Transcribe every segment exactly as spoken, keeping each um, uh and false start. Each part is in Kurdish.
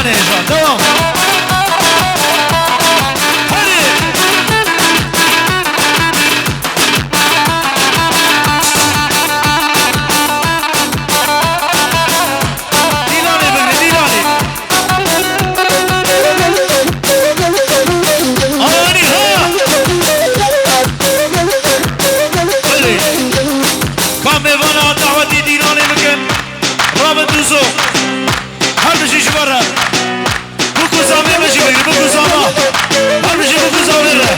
Devam. Hadi. Dîlanê bigre, dîlanê. Anî ha! Belê. Ka mêvana dawetî dîlanê bikin. Rabin dûzo. Her bijî ji we re. Bûk û zamê min jî bigir, bûk û zama. Her bijî bûk û zamê re.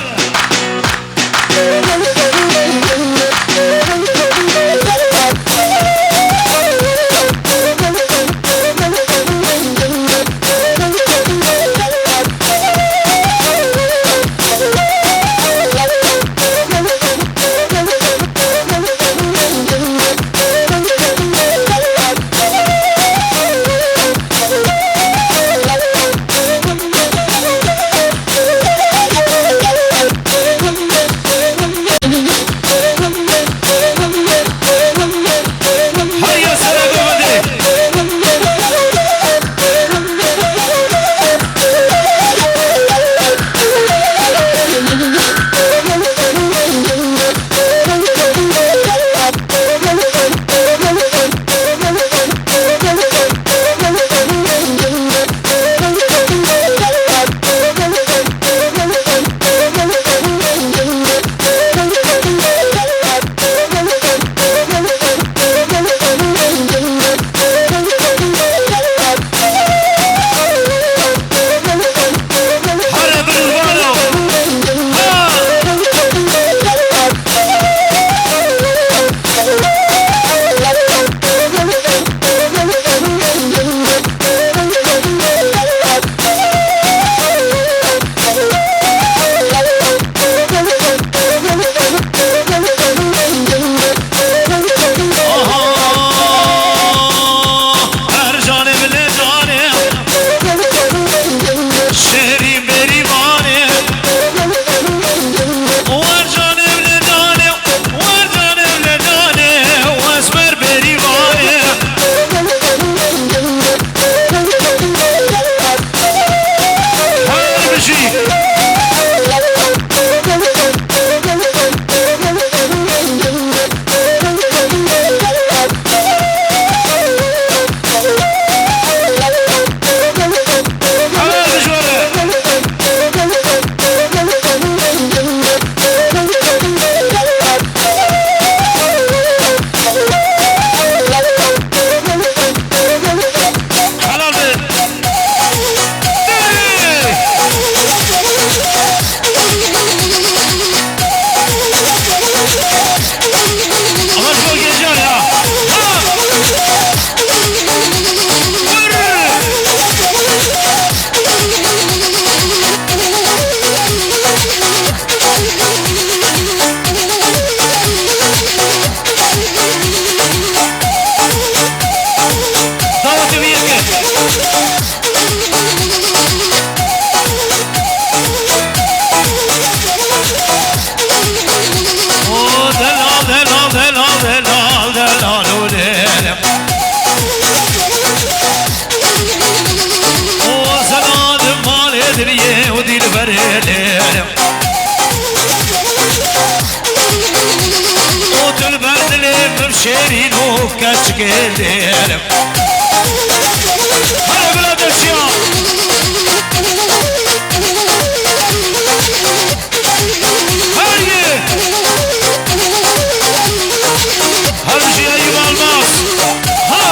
Aha! Her canê bi lê canê, şêrîn berîvanê. Wer canê bi lê canê, wer canê bi lê canê, wesmer berîvanê. Her bijî. Helal be. Ama çok heyecan ya. Ha! Vur! Dawetê wî yek e. O delal, delal, delal, delal, delal, o delal. O zena di malê diriyê û dîlberê lêr. O dilber dilê min şêrîn û keçikê lêr. Hele bila deşiya. Her yê. Her jî Eyüp Almaz. Ha!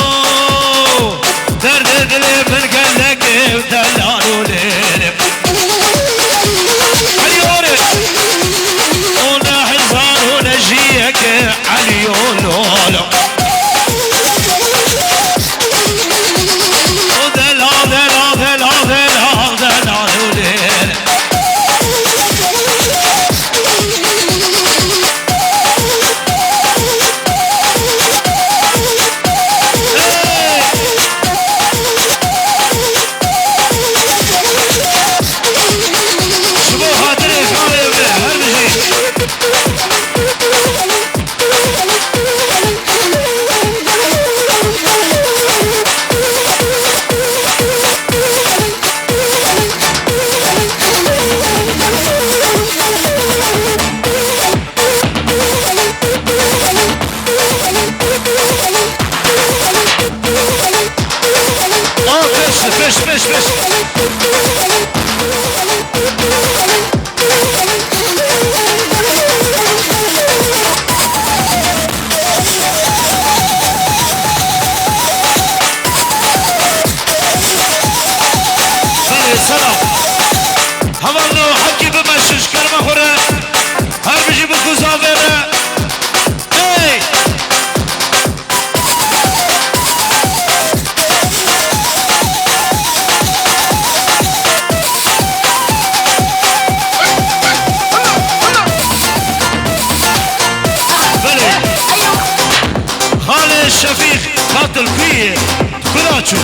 Oho! Derdê dilê min gelekê delal û lêlê. Elî ore. O ne hezar o ne jiyeke Elî o lolo. O delal, delal, delal, delal, delal û lêlê. Pêş, pêş, pêş. Belê, selam. Hevalno, hekî bimeşin ji kerema xwe re. Her bijî bi ku zavê re. Hey! Belê. Xalê Şefîq Katil ku ye? Ku da çû?